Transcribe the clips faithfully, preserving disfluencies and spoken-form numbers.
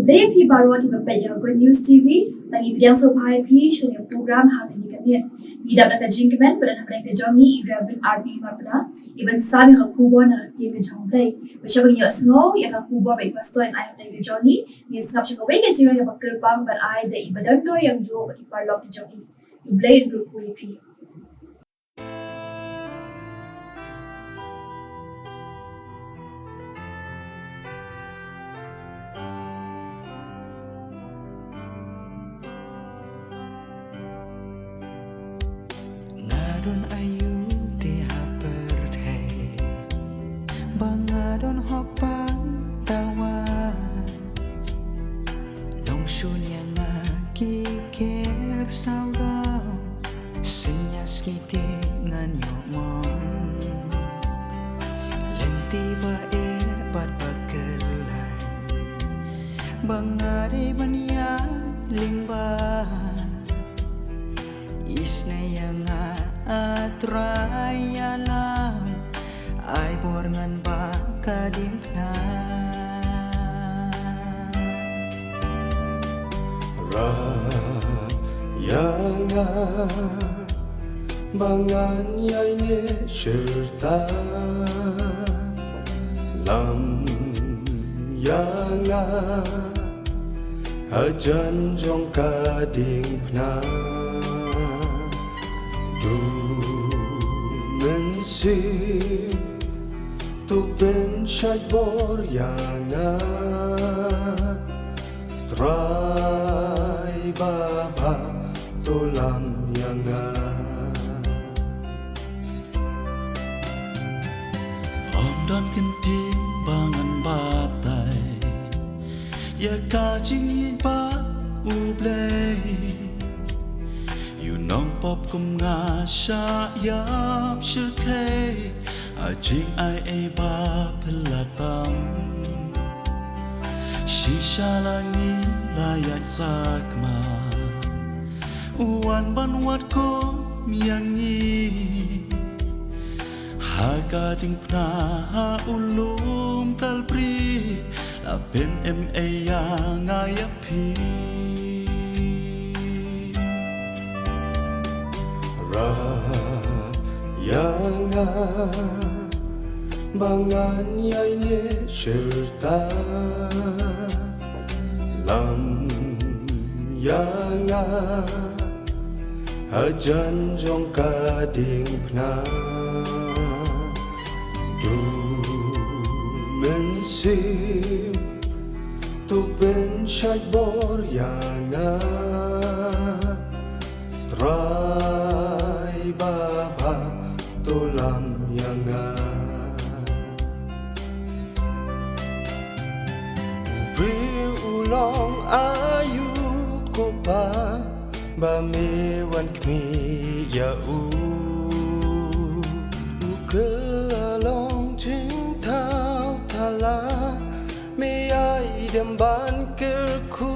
Khublei ïa phi baroh kiba peit ïa ka Good News T V. Ngi pdiang sngewbha ïa phi sha kane ka program ha kane ka miet. Ngi dap da ka jingkmen ba don hapdeng ka jong ngi i Reverend R P Marpla, iban sam ïa ka khubor na ka ktien ka jong U Blei. Bad shuwa ban ïohsngew ïa ka khubor ba i Pastor yn ai hapdeng ka jong ngi, ngin sngap sha kawei ka jingrwai kaba kyrpang ban ai da i badonburom ïa ki paralok ki jong ngi. U Blei un kyrkhu ïa phi. Nga don aïu te ha pyrthei ba nga don hok ban dawa. Nongshun ïa nga ki ker sawdong, sngewsih te ngan ïoh mon. Lynti ba eh bad ba kyllaiñ, ba nga dei ban ïaid lyngba. Isynei ïa nga, A Trai, ïalam, ai bor ngan ba ka diengphna. Rah ïa nga ba ngan ïaineh shirta. Lam ïa nga hajan jong ka diengphna. Du mynsiem, to pynshait bor ïa nga. Trai Baba, to lam ïa nga. Ym don kyntien ba ngan batai ïa ka jingïeit ba U Blei. Ïa u nongpop kum nga shah ïap shyrkhei ha jingai ei ba phylla tam. Shisha la ngi la ïaid sakma, wan ban wad kum ïa ngi. Ha ka diengphna ha u lum Kalbri, la pyn-im ei ïa nga ïa phi. Rah ïa nga ba ngan ïaineh shirta. Lam ïa nga hajan jong ka diengphna. Du mynsiem, to pynshait bor ïa nga. Trai Baba, to lam ïa nga. U briew u long aïu ko Pa, ba me wan khmih ïa u? U kylla long jingthaw thala, me ïai dem ban kyrkhu.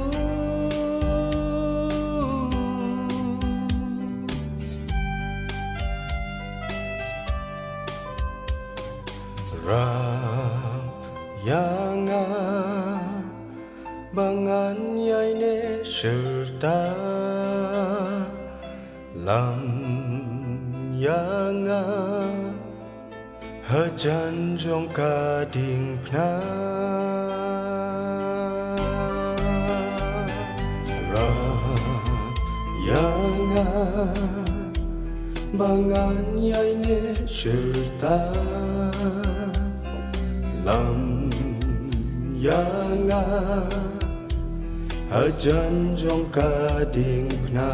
Rah ïa nga ba ngan ïaineh shirta. Lam ïa nga hajan jong ka diengphna. Rah ïa nga ba ngan ïaineh shirta. Lam ïa nga hajan jong ka diengphna.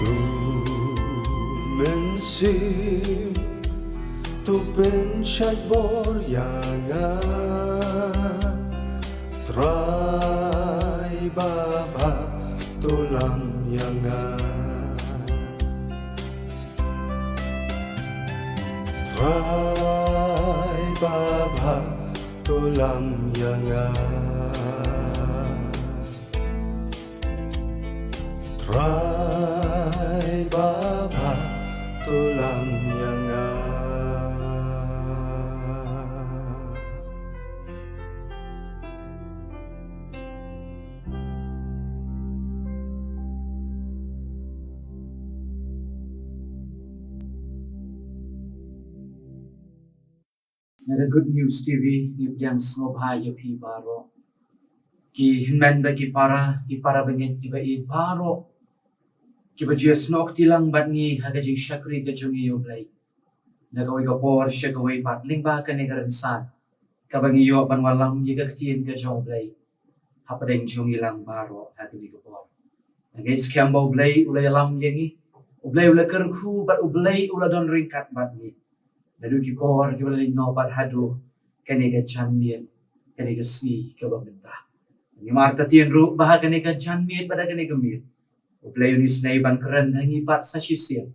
Du mynsiem, to pynshait bor ïa nga. Trai Baba, to lam ïa nga. Trai Baba, to lam ïa nga. Trai Baba, to lam ïa nga. Na ka Good News T V ngi pdiang sngewbha ïa phi baroh, ki hynmen bad ki para, ki para bangeit kiba ïeit baroh, kiba ju ïasnoh kti lang bad ngi ha ka jingshakri ka jong ngi ïa U Blei. Na kawei ka por sha kawei pat lyngba kane ka rynsan kaba ngi ïoh ban wallam ïa ka ktien ka jong U Blei hapdeng jong ngi lang baroh ha kane ka por. Nga ngeit skhem ba U Blei u la ïalam ïa ngi, U Blei u la kyrkhu bad U Blei u la don ryngkat bad ngi naduh ki por kiba la leit noh bad haduh kane ka janmiet, kane ka sngi kaba mynta. Ngi martatien ruh ba ha kane ka janmiet bad ha kane ka miet U Blei un isynei ban kren ha ngi pat sa shisien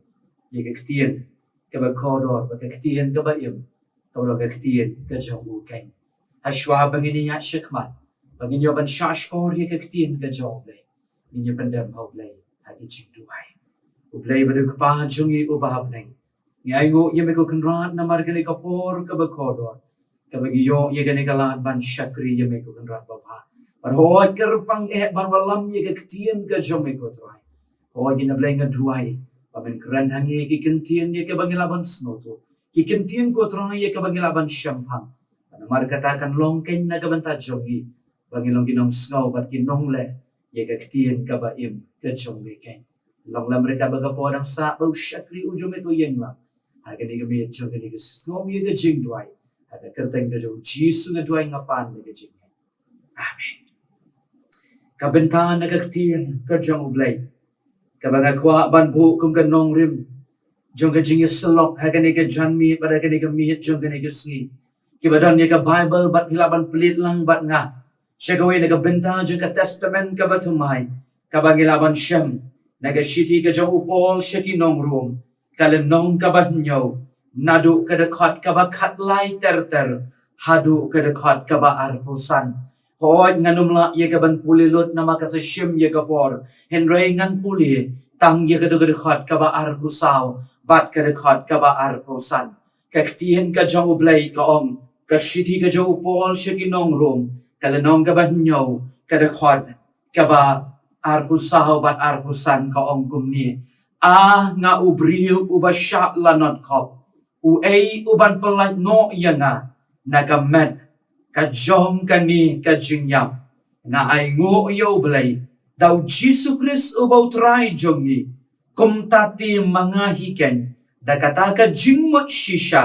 ïa ka ktien kaba kordor bad ka ktien kaba im, kaba long ka ktien ka jong u keiñ. Hashwa ba ngin ïaid shakhmat, ba ngin ïoh ban shahshkor ïa ka ktien ka jong U Blei, ngin ïa pyndem ha U Blei ha ki jingduwai. U Blei ba dei u Kpa jong ngi uba ha bneng, ngi ainguh ïa me ko Kynrad namar kane ka por kaba kordor kaba ngi ïoh ïa kane ka lad ban shakri ïa me ko Kynrad babha. Bad hooid kyrpang eh ban wallam ïa ka ktien ka jong me ko Trai. Hooid ïa na Blei nga duwai ba men kren ha ngi ki kyntien ïa kaba ngi lah ban sngewthuh, ki kyntien ko Trai ïa kaba ngi lah ban shemphang. Namar kata kan long keiñ na ka bynta jong ngi ba ngin long ki nongsngew bad ki nongleh ïa ka ktien kaba im ka jong me keiñ. Long lem re kaba ka por dang sah ba u shakri u jong me to ïeng lang ha kane ka miet jong kane ka sngew ïa ka jingduwai. Ha ka kyrteng ka jong U Jisu nga duwai nga pan ïa ka jingduwai. Amen. Ka bynta na ka ktien ka jong U Blei kaba nga kwah ban buh kum ka nongrim jong ka jingïasyllok ha kane ka janmiet bad ha kane ka miet jong kane ka sngi, kiba don ïa ka Baibl bad phi lah ban plie lang bad nga sha kawei na ka bynta jong ka Testament kaba thymmai, kaba ngi lah ban shem na ka shithi ka jong u Paul sha ki nong Rom, ka lynnong kaba hynñiew, naduh ka dkhot kaba khatlai ter ter haduh ka dkhot kaba arphew san. Hooid ngan ym lah ïa ka ban pule lut namar ka sa shim ïa ka por, hynrei ngan pule tang ïa ka dkhot kaba arphew saw bad ka dkhot kaba arphew san. Ka ktien ka jong U Blei ka ong, ka shithi ka jong u Paul sha ki nong Rom, ka lynnong kaba hynñiew, ka dkhot kaba arphew saw bad arphew san ka ong kumne: A nga u briew uba shah lanot khop, uei u ban pyllait noh ïa nga na ka met ka jong kane ka jingïap? Nga ainguh ïa U Blei da U Jisu Khrist uba U Trai jong ngi, kumta te ma nga hi keiñ, da kata ka jingmut shisha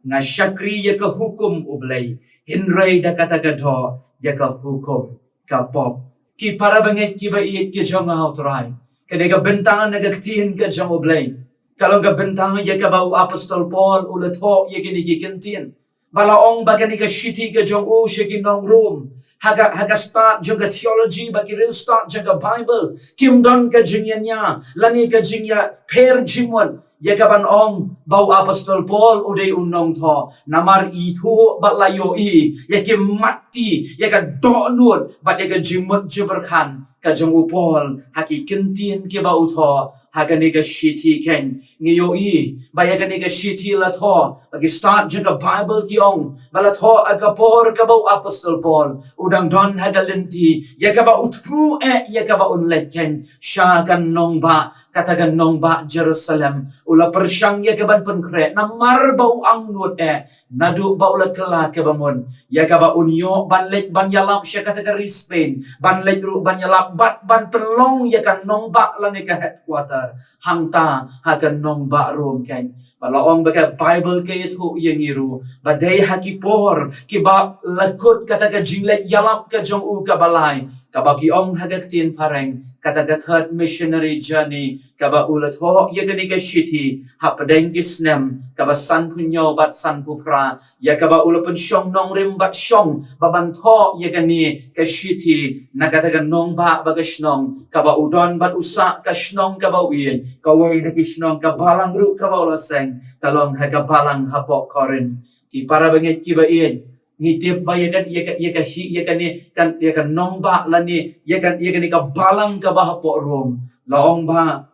nga shakri ïa ka hukum U Blei, hynrei da kata ka doh ïa ka hukum ka pop. Ki para bangeit kiba ïeit ki jong nga ha U Trai, kane ka bynta na ka ktien ka jong U Blei ka long ka bynta ïa kaba u apostol Paul u la thoh ïa kine ki kyntien. Ba la ong ba kane ka shithi ka jong u sha ki nong Rom, ha ka, ha ka start jong ka theology bad ki riew start jong ka Baibl, kim don ka jingïania lane ka jingïapher jingmut ïa ka ban ong ba u apostol Paul u dei u nongthoh. Namar ithuh bad la ïohi ïa ki matti, ïa ka dohnud bad ïa ka jingmut jingpyrkhat ka jong u Paul ha ki kyntien kiba u thoh ha kane ka shithi keiñ. Ngi ïohi ba ïa kane ka shithi la thoh, ba ki start jong ka Baibl ki ong ba la thoh ha ka por kaba u apostol Paul u dang don ha ka lynti ïa kaba u thmu eh ïa kaba un leit keiñ sha ka nongbah, kata ka nongbah Jerusalem. U la pyrshang ïa ka ban pynkhreh namar ba u angnud eh naduh ba u la kylla kaba mut ïa kaba un ïoh ban leit ban ïalap sha kata ka ri Spain, ban leit ruh ban ïalap bad ban pynlong ïa ka nongbah lane ka headquarter hangta ha ka nongbah Rom keiñ. Ba la ong ba ka Baibl ka ïathuh ïa ngi ruh ba dei ha ki por kiba la kut kata ka jingleit ïalap ka jong u kaba lai, kaba ki ong ha ka ktien phareng kata ka third missionary journey, kaba u la thoh ïa kane ka shithi hapdeng ki snem kaba sanphew hynñiew bad sanphew phra, ïa kaba u la pynshong nongrim bad shong ba ban thoh ïa kane ka shithi na kata ka nongbah ba ka shnong kaba u don bad u sah, ka shnong kaba u ïeit, kawei na ki shnong, ka balang ruh kaba u la seng ka long ha ka balang hapoh Korinth. Ki para bangeit kiba ïeit, ngi tip ba ïa ka, ïa ka, ïa ka hi, ïa kane, kan, ïa ka nongbah lane ïa ka, ïa kane ka balang kaba hapoh Rom, la ong ba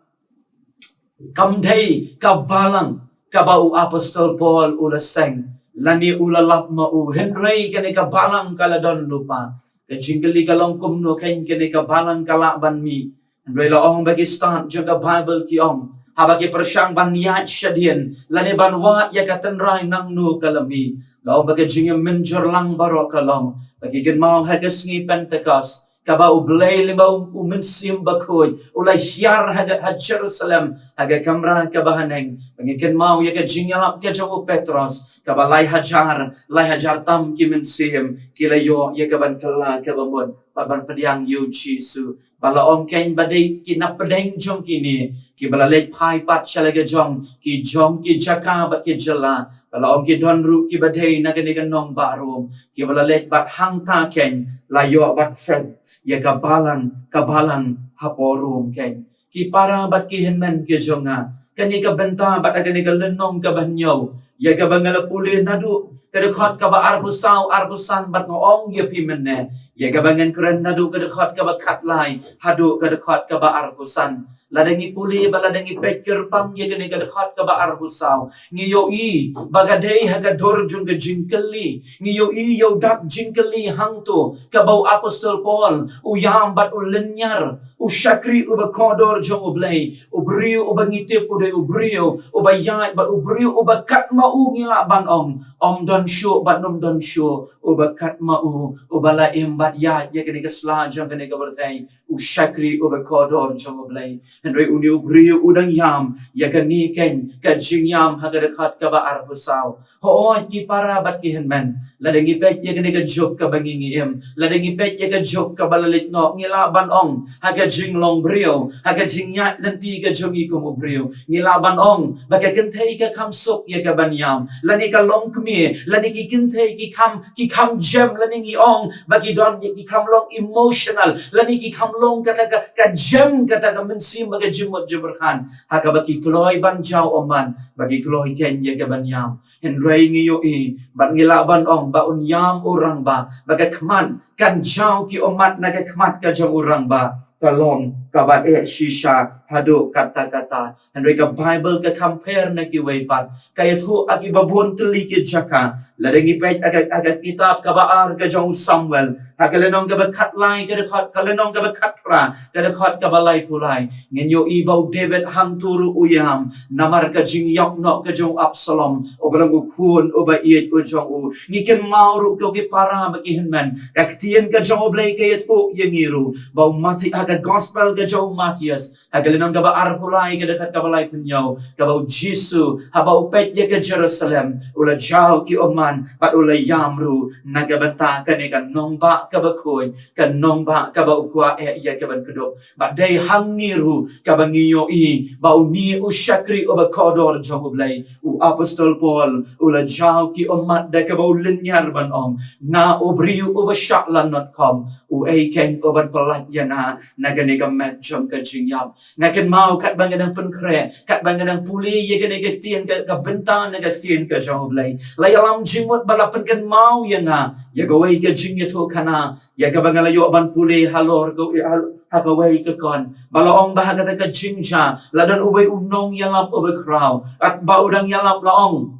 kam dei ka balang kaba u apostol Paul u la seng lane u la lap ma u, hynrei kane ka balang ka la don lypa. Ka jingkylli ka long kumno keiñ kane ka balang ka lah ban mih? Hynrei la ong ba ki start jong ka Baibl ki ong Haba ki pyrshang ban ïaid shadien lane ban wad ïa ka tynrai nangno ka la mih. La ong ba ka jingïamynjur lang baroh ka long ba ki kynmaw ha ka sngi Pentekost, kaba U Blei lyngba U Mynsiem Bakhuid u la hiar ha ka, ha Jerusalem, ha ka kamra kaba haneng, ba ngi kynmaw ïa ka jingïalap ka jong u Petros, kaba lai hajar, lai hajar tam ki mynsiem ki la ïoh ïa ka ban kylla kaba mut bad ban pdiang ïa U Jisu. Ba la ong kein ba dei ki napdeng jong kine kiba la leit phai pat sha la ka jong ki jong ki jaka bad ki jylla. Ba la ong ki don ruh kiba dei na kane ka nongbah Rom kiba la leit bad hangta kein la ïoh bad shet ïa ka balang, ka balang hapoh Rom kein. Ki para bad ki hynmen ki jong nga, kane ka bynta bad kane ka lynnong kaba hynñiew ïa kaba nga la pule naduh ka dkhot kaba arphew saw, arphew san bad nga ong ïa phi mynne ïa kaba ngan kren naduh ka dkhot kaba khatlai haduh ka dkhot kaba arphew san. Lada ngi pule bad lada ngi peit kyrpang ïa kane ka dkhot kaba arphew saw, ngi ïohi ba ka dei ha ka dur jong ka jingkylli. Ngi ïohi ïa u dak jingkylli hangto kaba u apostol Paul u ïam bad u lynñiar, u shakri uba kordor jong U Blei, u briew uba ngi tip u dei u briew uba ïaid bad u briew uba katba u ngi lah ban ong ym don shuh bad ym don shuh, uba katba u uba la im bad ïaid ïa kane ka sla jong kane ka pyrthei, u shakri uba kordor jong U Blei. Hynrei une u briew u dang ïam ïa kane kein ka jingïam ha ka dkhot kaba arphew saw. Hooid ki para bad ki hynmen, lada ngi peit ïa kane ka juk kaba ngi, ngi im, lada ngi peit ïa ka juk kaba la leit noh, ngi lah ban ong ha ka jinglong briew, ha ka jingïaid lynti ka jong ngi kum u briew, ngi lah ban ong ba ka kynthei ka kham suk ïa ka ban ïam, lane ka longkmie, lane ki kynthei ki kham, ki kham jem, lane ngi ong ba ki don, ki kham long emotional, lane ki kham long kata ka, ka jem, kata ka mynsiem ba ka jingmut jingpyrkhat ha kaba ki kloi ban jaw ummat, ba ki kloi kein ïa ka ban ïam. Hynrei ngi ïohi bad ngi lah ban ong ba un ïam u rangbah ba ka khmat kan jaw ki ummat na ka khmat ka jong u rangbah ka long kaba eh shisha haduh katta katta. Hynrei ka Baibl ka compare na kiwei pat, ka ïathuh ha kiba bun tylli ki jaka. Lada ngi peit ha ka, ha ka kitab kaba ar ka jong u Samuel, ha ka lynnong kaba khatlai ka dkhot, ka lynnong kaba khatphra ka dkhot kaba laiphew lai, ngin ïohi ba u David hangto ruh u ïam namar ka jingïap noh ka jong u Absalom uba long u khun uba ïeit u jong u. Ngi kynmaw ruh ko ki para bad ki hynmen, ka ktien ka jong U Blei ka ïathuh ïa ngi ruh ba u Mathi, ha ka gospel ka jong u Mathaios, ha ka lynnong kaba arphew lai ka dkhot kaba laiphew hynñiew, kaba u Jisu haba u peit ïa ka Jerusalem u la jaw ki ummat bad u la ïam ruh na ka bynta kane ka nongbah kaba khuid, ka nongbah kaba u kwah eh ïa ka ban kdup. Bad dei hangne ruh kaba ngi ïohi ba une u shakri uba kordor jong U Blei, u apostol Paul, u la jaw ki ummat da kaba u lynñiar ban ong, nga u briew uba shah lanot khom, uei kein uban pyllait ïa nga na kane ka met jong ka jingïap? Nga kynmaw katba nga dang pynkhreh, katba nga dang pule ïa kane ka ktien, ka, ka bynta na ka ktien ka jong U Blei, la ïalam jingmut ba la pynkynmaw ïa nga ïa kawei ka jingïathuhkhana ïa kaba nga la ïoh ban pule halor ka, ha, ha kawei ka kon, ba la ong ba ha kata ka jingjia la don uwei u nongïalap uba khraw, katba u dang ïalap la ong.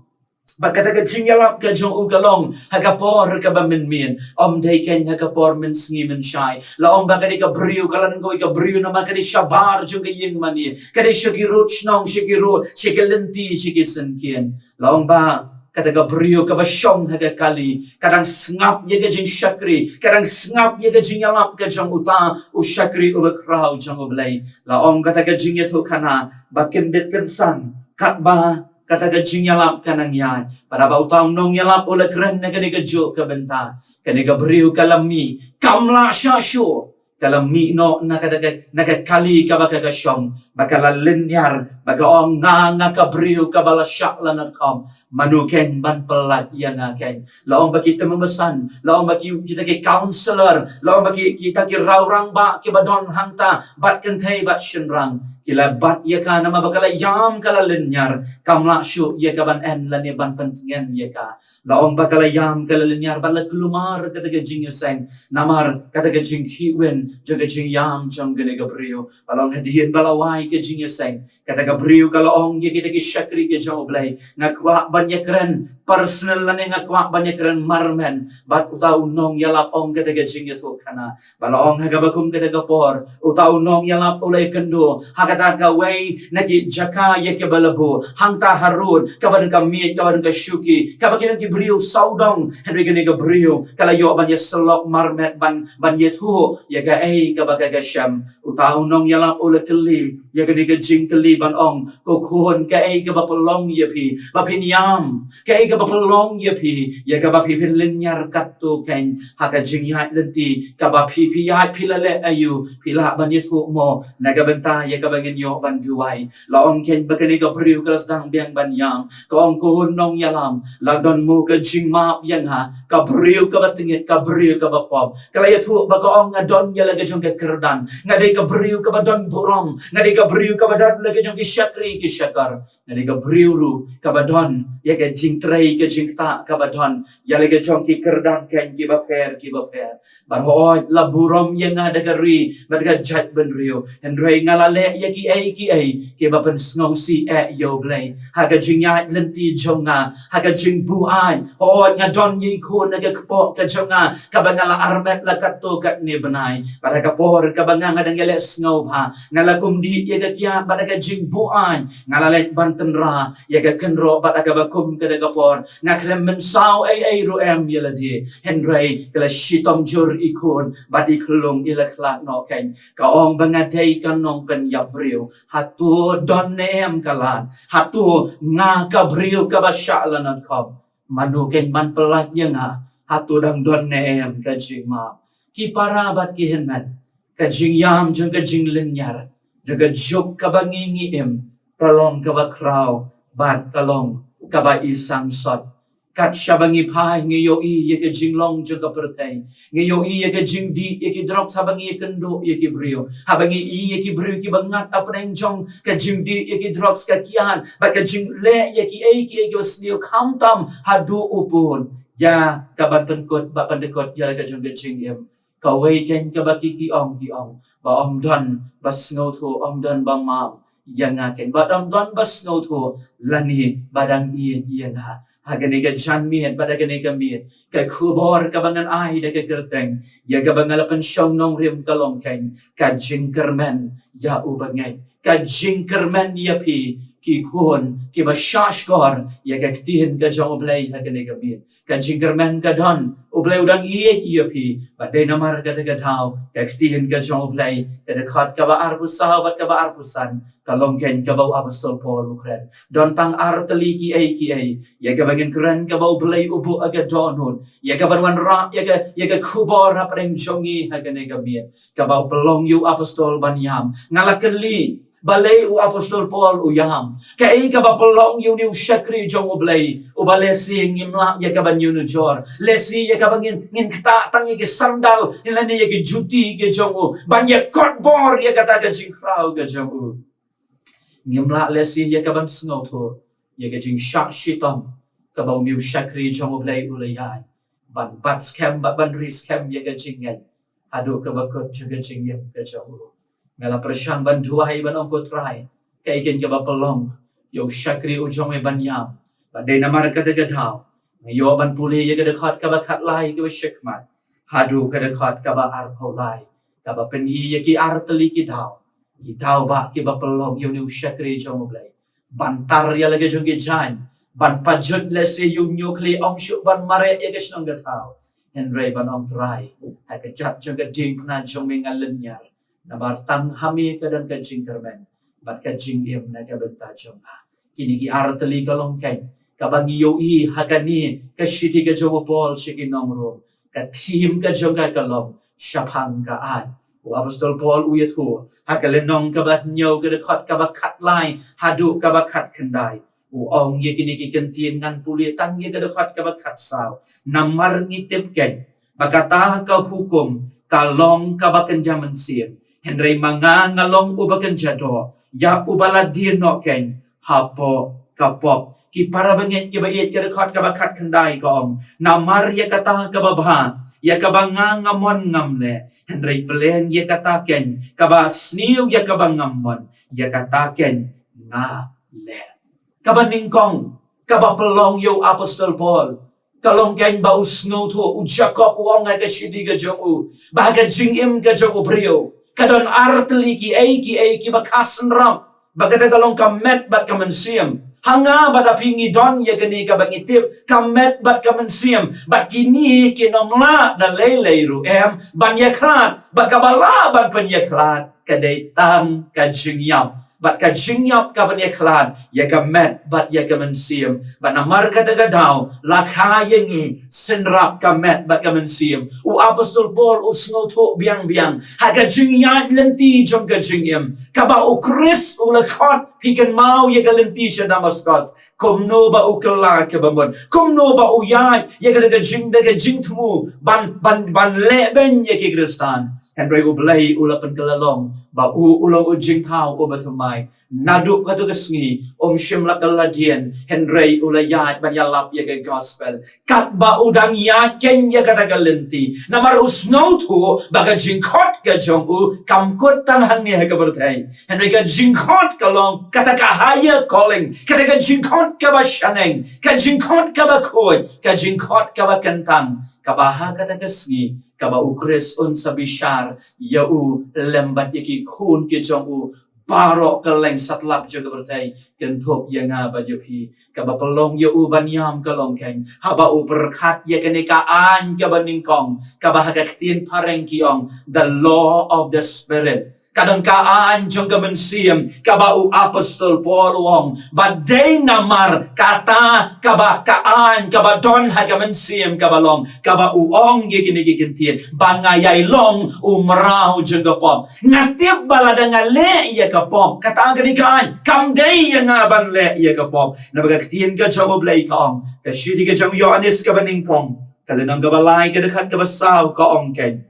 Bad kata ka jingïalap ka jong u ka long ha ka por kaba mynmiet, ym dei kein ha ka por mynsngi mynshai. La ong ba ka dei ka briew, ka la don kawei ka briew namar ka dei shabar jong ka ïing mane, ka dei sha ki rud shnong, sha ki rud, sha ki lynti, sha ki syngkien. La ong ba kata ka briew kaba shong ha ka kali ka dang sngap ïa ka jingshakri, ka dang sngap ïa ka jingïalap ka jong uta u shakri uba khraw jong U Blei. La ong kata ka jingïathuhkhana ba kyndit kynsan katba kata ka jingïalap ka nang ïaid. Bad haba uta u nongïalap u la kren na kane ka juh ka bynta, kane ka briew ka la mih, kam lah shah shuh, ka la mih noh na kata ka, na ka kali kaba ka, ka shong, bad ka la lynñiar, bad ka ong, nga, nga ka briew kaba la shah lanot khom, mano kein ban pyllait ïa nga kein? La ong ba ki tymmen basan, la ong ba ki, kita ki counsellor, la ong ba ki, kita ki rangbah kiba don hangta, bad kynthei bad shynrang, ki la bat ïa ka namar ba ka la ïam, ka la lynñiar, kam lah shuh ïa ka ban en lane ban pyntngen ïa ka. La ong ba ka la ïam, ka la lynñiar bad la kulmar kata ka jingïaseng namar kata ka jingkhih win jong ka jingïam jong kane ka briew. Ba la ong hadien ba la wai ka jingïaseng, kata ka briew ka la ong ïa kita ki shakri ki jong U Blei, nga kwah ban ïakren personal lane nga kwah ban ïakren marmen bad uta u nongïalap, ong kata ka jingïathuhkhana. Ba la ong ha kaba kum kata ka por uta u nongïalap u la ïakynduh ha kata kawei na ki jaka ïa kiba la buh, hangta harud, kaba don ka miej, kaba don ka shuki, kaba ki don ki briew sawdong, hynrei kane ka briew ka la ïoh ban ïasyllok marmet ban, ban ïathuh ïa kaei kaba ka ka shem. Uta u nongïalap u la kylli ïa kane ka jingkylli ban ong, ko khun, kaei kaba pynlong ïa phi ba phin ïam? Kaei kaba pynlong ïa phi ïa kaba phi phin lynñiar katto khein ha ka jingïaid lynti? Kaba phi, phi ïaid, phi la leh aïu? Phi lah ban ïathuh mo na ka bynta ïa kaba ngin ïoh ban duwai? La ong khein ba kane ka briew ka la sdang biang ban ïam. Ka ong, ko nongïalam, la don mo ka jingmap ïa nga, ka briew kaba tyngeh, ka briew kaba pop? Ka la ïathuh ba ka ong, nga don ïa la ka jong ka kyrdan, nga dei ka briew kaba don burom, nga dei ka briew kaba don la ka jong ki shakri ki shakar, nga dei ka briew ruh kaba don ïa ka jingtrei ka jingktah kaba don ïa la ka jong ki kyrdan khein kiba pher kiba pher. Bad hooid, la burom ïa nga da ka ri bad ka jaitbynriew, hynrei nga la leh ïa kiei kiei kiba pynsngewsih eh ïa U Blei ha ka jingïaid lynti jong nga, ha ka jingbuaid. Hooid, nga don ïa i khun na ka kpoh ka jong nga kaba nga la armet la katto katne bnai, bad ha ka por kaba nga, nga dang ïaleh sngewbha, nga la kum dih ïa ka kiad, bad ha ka jingbuaid nga la leit ban tynrah ïa ka kynroh, bad ha kaba kum kata ka por nga khlem mynsaw ei ei ruh em ïa lade, hynrei ka la shitom jur i khun bad i khyllung i la khlad noh khein. Ka ong ba nga dei ka nongpynïap briew. Hato don ne em ka lad? Hato nga ka briew kaba shah lanot khop? Mano khein ban pyllait ïa nga? Hato dang don ne em ka jingmap? Ki para bad ki hynmen, ka jingïam jong ka jinglynñiar jong ka juk kaba ngi, ngi im, ka long kaba khraw bad ka long kaba i sangsot. Kat shaba ngi phai, ngi ïohi ïa ka jinglong jong ka pyrthei, ngi ïohi ïa ka jingdih ïa ki drugs, haba ngi ïakynduh ïa ki briew, haba ngi i ïa ki briew kiba ngat hapdeng jong ka jingdih ïa ki drugs, ka kiad bad ka jingleh ïa kiei kiei kiba sniew, khamtam haduh u pun ïa ka ban pynkut bad pyndkut ïa la ka jong ka jingim. Kawei khein kaba ki, ki ong, ki ong ba ym don ba sngewthuh, ym don ba map ïa nga khein, ba ym don ba sngewthuh lane ba dang ïeit ïa nga. Ha kane ka janmiet bad ha kane ka miet, ka khubor kaba ngan ai da ka kyrteng ïa kaba nga la pynshong nongrim ka long khein, ka jingkyrmen ïa u bangeit, ka jingkyrmen ïa phi, ki khun kiba shahshkor ïa ka ktien ka jong U Blei ha kane ka miet. Ka jingkyrmen ka don, U Blei u dang ïeit ïa phi, bad dei namar kata ka daw ka ktien ka jong U Blei, ka dkhot kaba arphew saw bad kaba arphew san, ka long khein kaba u apostol Paul u kren, don tang ar tylli kiei kiei ïa kaba ngin kren kaba U Blei u buh ha ka dohnud ïa ka ban wanrah ïa ka, ïa ka khubor hapdeng jong ngi ha kane ka miet, kaba u pynlong ïa u apostol ban ïam. Nga la kylli, balei u apostol Paul u ïam? Kaei kaba pynlong ïa une u shakri jong U Blei uba lehse ngim lah ïa ka ban ïanujor, lehse ïa kaba ngin, ngin ktah tang ïa ki sandal lane ïa ki juti ki jong u ban ïakot bor ïa kata ka jingkhraw ka jong u? Ngim lah lehse ïa ka ban sngewthuh ïa ka jingshah shitom kaba une u shakri jong U Blei u la ïaid, ban bat skhem bad ban ri skhem ïa ka jingngeit haduh kaba kut jong ka jingim ka jong u. Nga la pyrshang ban duwai ban ong, ko Trai, kaei khein kaba pynlong ïa u shakri u jong me ban ïam? Bad dei namar kata ka daw nga ïoh ban pule ïa ka dkhot kaba khatlai kaba shakhmat haduh ka dkhot kaba arphew lai, kaba pyni ïa ki ar tylli ki daw, ki daw ba kiba pynlong ïa une u shakri jong U Blei ban tar ïa la ka jong ki jaiñ, ban pajut lehse ïa u ñiuhkhlieh, ym shuh ban mareh ïa ka shnong ka thaw, hynrei ban ong, Trai, ha ka jait jong ka diengphna jong me nga lynñiar, namar tang ha me ka don ka jingkyrmen bad ka jingim na ka bynta jong nga. Kine ki ar tylli ka long khein kaba ngi ïohi ha kane ka shithi ka jong u Paul sha ki nong Rom. Ka thim ka jong ka ka long shaphang ka aiñ. U apostol Paul u ïathuh ha ka lynnong kaba hynñiew, ka dkhot kaba khatlai haduh kaba khatkhyndai, u ong ïa kine ki kyntien, ngan pule tang ïa ka dkhot kaba khatsaw. Namar ngi tip khein ba kata ka hukum ka long kaba kynja mynsiem, hynrei ma nga, nga long uba kynja doh ïa uba la die noh khein hapoh ka pop. Ki para bangeit kiba ïeit, ka dkhot kaba khatkhyndai ka ong, namar ïa kata kaba bha ïa kaba nga, nga mon ngam leh, hynrei pleng ïa kata khein kaba sniew ïa kaba ngam mon, ïa kata khein nga leh. Kaba nyngkong kaba pynlong ïa u apostol Paul ka long khein ba u sngewthuh, u Jakob u ong ha ka shithi ka jong u, ba ha ka jingim ka jong u briew, Ka don artylli ki ei ki ei kiba kha synrap. Bad kata ka long ka met bad ka mynsiem. Ha nga bad ha phi ngi don ïa kane kaba ngi tip, ka met bad ka mynsiem. Bad kine kin ym lah da lei lei ruh em ban ïakhlad. Bad kaba lah ban pynïakhlad ka dei tang ka jingïap. Bad ka jingïap ka pynïakhlad ïa ka met bad ïa ka mynsiem. Bad namar kata ka daw la kha ïa ngi synrap ka met bad ka mynsiem. U apostol Paul u sngewthuh biang biang ha ka jingïaid lynti jong ka jingim kaba u Khrist u la khot. Phi kynmaw ïa ka lynti sha Damaskos, kumno ba u kylla kaba mut, kumno ba u ïaid ïa kata ka jing da ka jingthmu ban ban ban leh beiñ ïa ki Khristan. Hynrei U Blei u la pynkylla long ba u u long u jingthaw uba thymmai. Naduh kata ka sngi um shym la kylla dien, hynrei u la ïaid ban ïalap ïa ka gospel. Katba u dang ïaid keiñ ïa kata ka lynti, namar u sngewthuh ba ka jingkhot ka jong u kam kut tang hangne ha ka pyrthei. Hynrei ka jingkhot ka long kata ka higher calling, kata ka jingkhot kaba shaneng, ka jingkhot kaba khuid, ka jingkhot kaba kyntang, kaba ha kata ka sngi kaba u Khrist un sa bishar ïa u lem bad ïa ki khun ki jong u baroh kylleng satlak jong ka pyrthei, kynthup ïa nga bad ïa phi. Kaba pynlong ïa u ban ïam ka long keiñ haba u pyrkhat ïa kane ka aiñ kaba nyngkong kaba ha ka ktien phareng ki ong the law of the spirit. Ka don ka aiñ jong ka mynsiem kaba u apostol Paul u ong ba dei namar kata kaba ka aiñ kaba don ha ka mynsiem kaba long kaba u ong ïa kine ki ktien ba nga ïai long u mraw jong ka pop. Nga tip ba lada nga leh ïa ka pop, kata ka dei ka aiñ, kam dei ïa nga ban leh ïa ka pop. Naba ka ktien ka jong U Blei ka ong, ka shithi ka jong u Ïoannis kaba nyngkong, ka lynnong kaba lai, ka dkhot kaba saw ka ong keiñ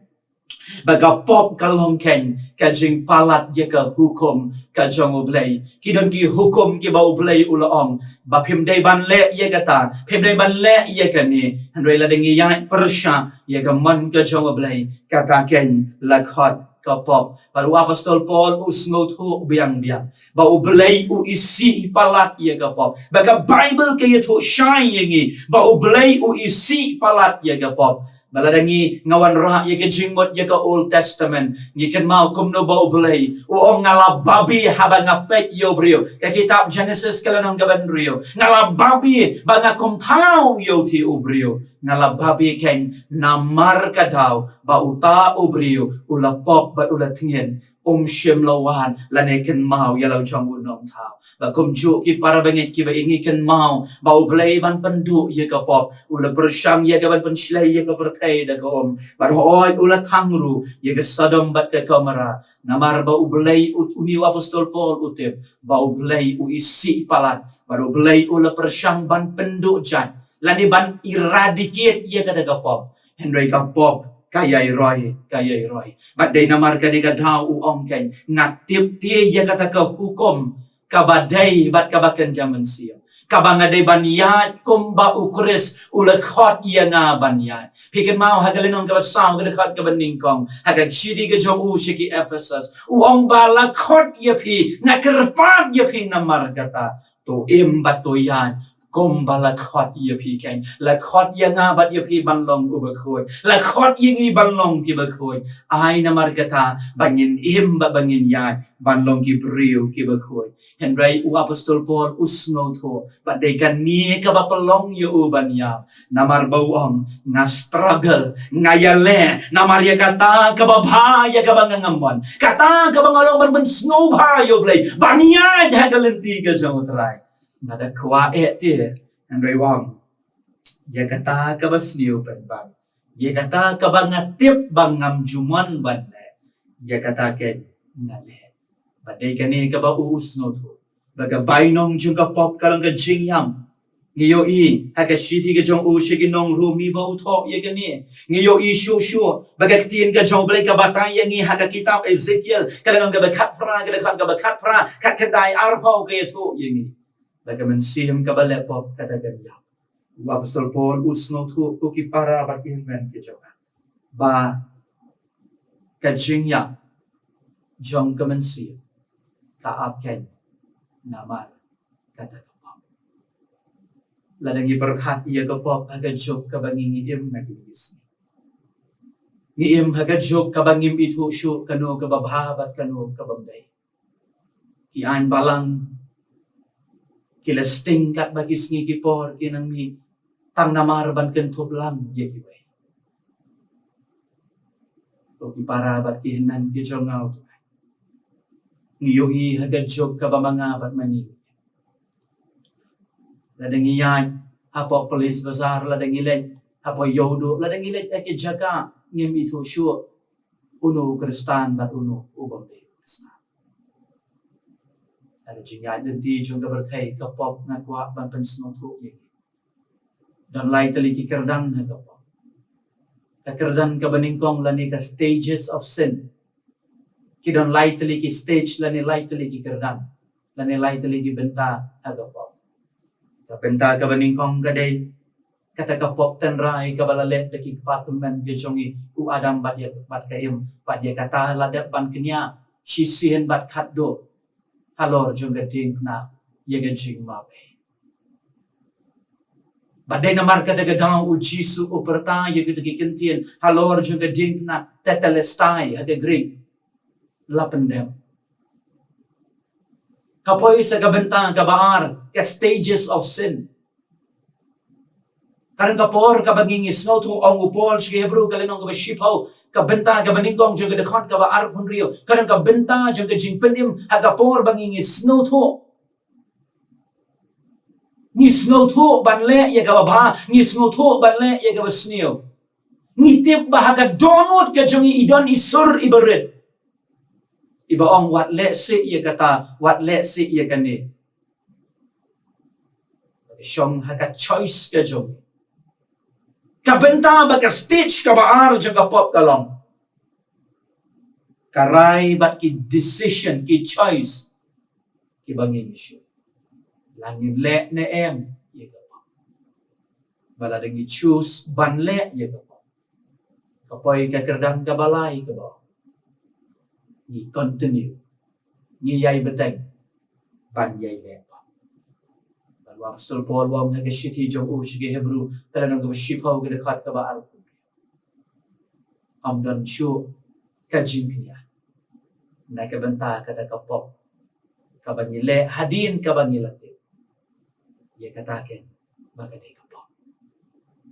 ba ka pop ka long keiñ ka jingpalat ïa ka hukum ka jong U Blei. Ki don ki hukum kiba U Blei u la ong ba phim dei ban leh ïa kata, phim dei ban leh ïa kane. Hynrei lada ngi ïaid pyrshah ïa ka mon ka jong U Blei, kata keiñ la khot ka pop. Bad u apostol Paul u sngewthuh biang biang ba U Blei u isih palat ïa ka pop. Ba ka Baibl ka ïathuh shai ïa ngi ba U Blei u isih palat ïa ka pop. Ba lada ngi, nga wanrah ïa ka jingmut ïa ka Old Testament, ngi kynmaw kumno ba U Blei u ong, nga la babe haba nga peit ïa u briew. Ka kitab Genesis ka lynnong kaba hynriew, nga la babe ba nga kum thaw ïa uti u briew. Nga la babe keiñ namar ka daw ba uta u briew u la pop bad u la tngit, um shym la wad lane kynmaw ïa la u jong u nongthaw. Ba kumjuh ki para bangeit kiba ïeit, ngi kynmaw ba U Blei ban pynduh ïa ka pop u la pyrshang ïa ka ban pynshlei ïa ka pyrthei da ka um. Bad hooid u la thang ruh ïa ka Sodom bad ka Gomorrah. Namar ba U Blei u, une u apostol Paul u tip ba U Blei u isih palat bad U Blei u la pyrshang ban pynduh jait lane ban eradicate ïa kata ka pop. Hynrei ka pop ka ïai roi, ka ïai roi. Bad dei namar kane ka daw u ong keiñ, nga tip te ïa kata ka hukum kaba dei bad kaba kynja mynsiem, kaba nga dei ban ïaid kumba u Khrist u la khot ïa nga ban ïaid. Phi kynmaw ha ka lynnong kaba saw, ka dkhot kaba nyngkong, ha ka shithi ka jong u sha ki Ephesus, u ong ba la khot ïa phi, nga kyrpad ïa phi namar kata, to im bad to ïaid kumba la khot ïa phi keiñ. La khot ïa nga bad ïa phi ban long uba khuid. La khot ïa ngi ban long kiba khuid. Ai namar kata ba ngin im bad ba ngin ïaid ban long ki briew kiba khuid. Hynrei u apostol Paul u sngewthuh ba dei kane kaba pynlong ïa u ban ïap. Namar ba u ong, nga struggle, nga ïaleh namar ïa kata kaba bha ïa kaba nga ngam mon, kata kaba nga long ban pynsngewbha ïa U Blei, ban ïaid ha ka lynti ka jong U Trai. Nga da kwah eh te, hynrei u ong, ïa kata kaba sniew pynban, ïa kata kaba nga tip ba ngam ju mon ban leh, ïa kata keiñ nga leh. Bad dei kane kaba u u sngewthuh ba ka bainong jong ka pop ka long ka jingïap. Ngi ïohi ha ka shithi ka jong u sha ki nong Rom ba u thoh ïa kane. Ngi ïohi shuh shuh ba ka ktien ka jong U Blei ka batai ïa ngi ha ka kitab Ezekiel ka lynnong kaba khatphra, ka dkhot kaba khatphra, khatkhyndai, arphew, ka ïathuh ïa ngi ba ka mynsiem kaba leh pop kata kan ïap. U apostol Paul u sngewthuh, ko ki para bad ki hynmen ki jong nga, ba ka jingïap jong ka mynsiem ka ap keiñ namar kata ka pop. Lada ngi pyrkhat ïa ka pop ha ka juk kaba ngi ngi im na kine ki sngi, Ngi im ha ka juk kaba ngim ithuh shuh kano kaba bha bad kano kaba ym dei. Ki aiñ balang ki la sting katba ki sngi ki por ki nang mih tang namar ban kynthup lang ïa kiwei. Ko ki para bad ki hynmen ki jong nga, ngi ïohi ha ka juk kaba ma nga bad ma ngi. Lada ngi ïaid hapoh Police Bazar, lada ngi leit hapoh Ïewduh, lada ngi leit ha ki jaka, ngim ithuh shuh uno u Khristan bad uno u bym dei u Khristan. Ha ka jingïaid lynti jong ka pyrthei, ka pop nga kwah ban pynsngewthuh ïa ngi. Don lai tylli ki kyrdan ha ka pop. Ka kyrdan kaba nyngkong lane ka stages of sin. Ki don lai tylli ki stage lane lai tylli ki kyrdan lane lai tylli ki bynta ha ka pop. Ka bynta kaba nyngkong ka dei kata ka pop tynrai kaba la leh da ki kpa tymmen ki jong ngi, u Adam bad ïa, bad ka Im, bad ïa kata la dep ban kñia shisien bad khatduh halor jong ka diengphna ïa ka jingmap. Bad dei namar kata ka daw u Jisu u pyrta ïa kita ki kyntien halor jong ka diengphna, tetelestai ha ka Greek, la pyndem. Ka poi sa ka bynta kaba ar, ka stages of sin. Ka don ka por kaba ngi, ngi sngewthuh, ong u Paul sha ki Hebru ka lynnong kaba shiphew, ka bynta kaba nyngkong jong ka dkhot kaba arphew hynriew. Ka don ka bynta jong ka jingpynim ha ka por ba ngi, ngi sngewthuh. Ngi sngewthuh ban leh ïa kaba bha, ngi sngewthuh ban leh ïa kaba sniew. Ngi tip ba ha ka dohnud ka jong ngi i don i sur iba rit, iba ong wat leh seh ïa kata, wat leh seh ïa kane. Shong ha ka choice ka jong ngi. Ka bynta ba ka stage kaba ar jong ka pop ka long ka rai bad ki decision, ki choice kiba ngi, ngi shu, la ngin leh ne em ïa ka pop. Ba lada ngi choose ban leh ïa ka pop, ka poi ka kyrdan kaba lai kaba ngi continue, ngi ïai bteng ban ïai leh pop. Bad u Apostol Paul u ong ha ka shithi jong u sha ki Hebru ka lynnong kaba shiphew, ka dkhot kaba arphew, ym don shuh ka jingkñia na ka bynta kata ka pop kaba ngi leh hadien kaba ngi la tip. Ïa kata keiñ ba ka dei ka pop.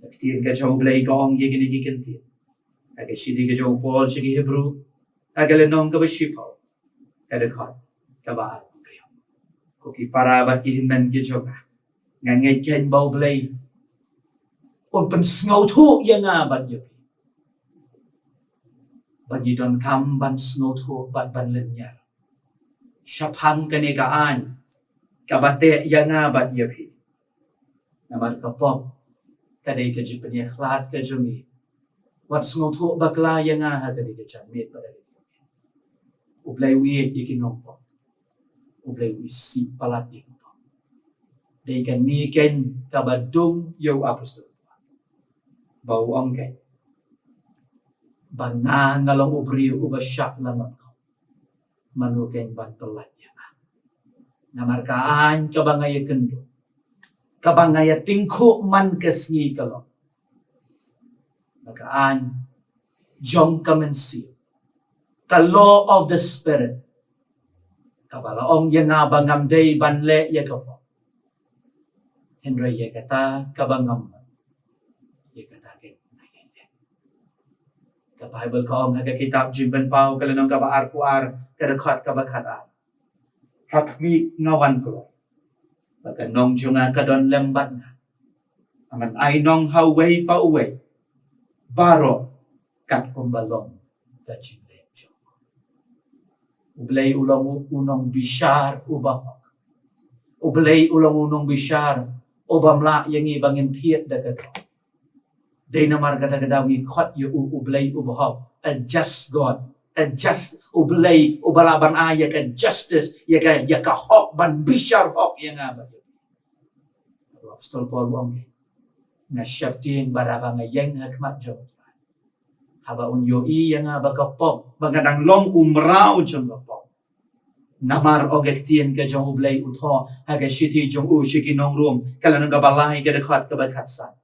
Ka ktien ka jong U Blei ka ong ïa kine ki kyntien ha ka shithi ka jong u Paul sha ki Hebru, ha ka lynnong kaba shiphew, ka dkhot kaba arphew. Ko ki para bad ki hynmen ki jong nga, nga ngeit keiñ ba U Blei un pynsngewthuh ïa nga bad ïa phi, ba ngi donkam ban sngewthuh bad ban lynñiar shaphang kane ka aiñ kaba teh ïa nga bad ïa phi. Namar ka pop ka dei ka jingpynïakhlad ka jong ngi. Wat sngewthuh bakla ïa nga ha kane ka janmiet bad ha kane ka miet. U Blei u ïeit ïa ki nongpop. U Blei u isih palat ïa ki pop. Dei kane keiñ kaba dung ïa u Apostol Paul ba u ong keiñ ba nga, nga long u briew uba shah lanot, mano keiñ ban pyllait ïa nga? Namar ka aiñ kaba nga ïakynduh, kaba nga ïatyngkhuh man ka sngi ka long, ba ka aiñ jong ka mynsiem, ka law of the Spirit, kaba la ong ïa nga ba ngam dei ban leh ïa ka pop. Hynrei ïa kata kaba ngam mon, ïa kata keiñ nga ïai leh. Ka Baibl ka ong ha ka kitab Jingpynpaw ka lynnong kaba arphew ar, ka dkhot kaba khatar, ha khmih nga wan kloi ba ka nong jong nga ka don lem bad nga. Ngan ai nong ha uwei pa uwei, baroh katkum ba long ka jingleh jong u. U Blei u long u, u nongbishar uba hok. U Blei u long u nongbishar uba ym lah ïa ngi ba ngin thied da ka doh. Dei namar kata ka daw ngi khot ïa u, u Blei uba hok, a just God, a just, u Blei uba lah ban ai ïa ka justice, ïa ka, ïa ka hok, ban bishar hok ïa nga bad ïa phi. U Apostol Paul u ong, nga sheptieng bad haba nga ïeng ha khmat jong U Trai, haba un ïohi ïa nga ba ka pop, ba nga dang long u mraw jong ka pop. Namar ong ka ktien ka jong U Blei, u thoh ha ka shithi jong u sha ki nong Rom, ka lynnong kaba lai, ka dkhot kaba khatsan,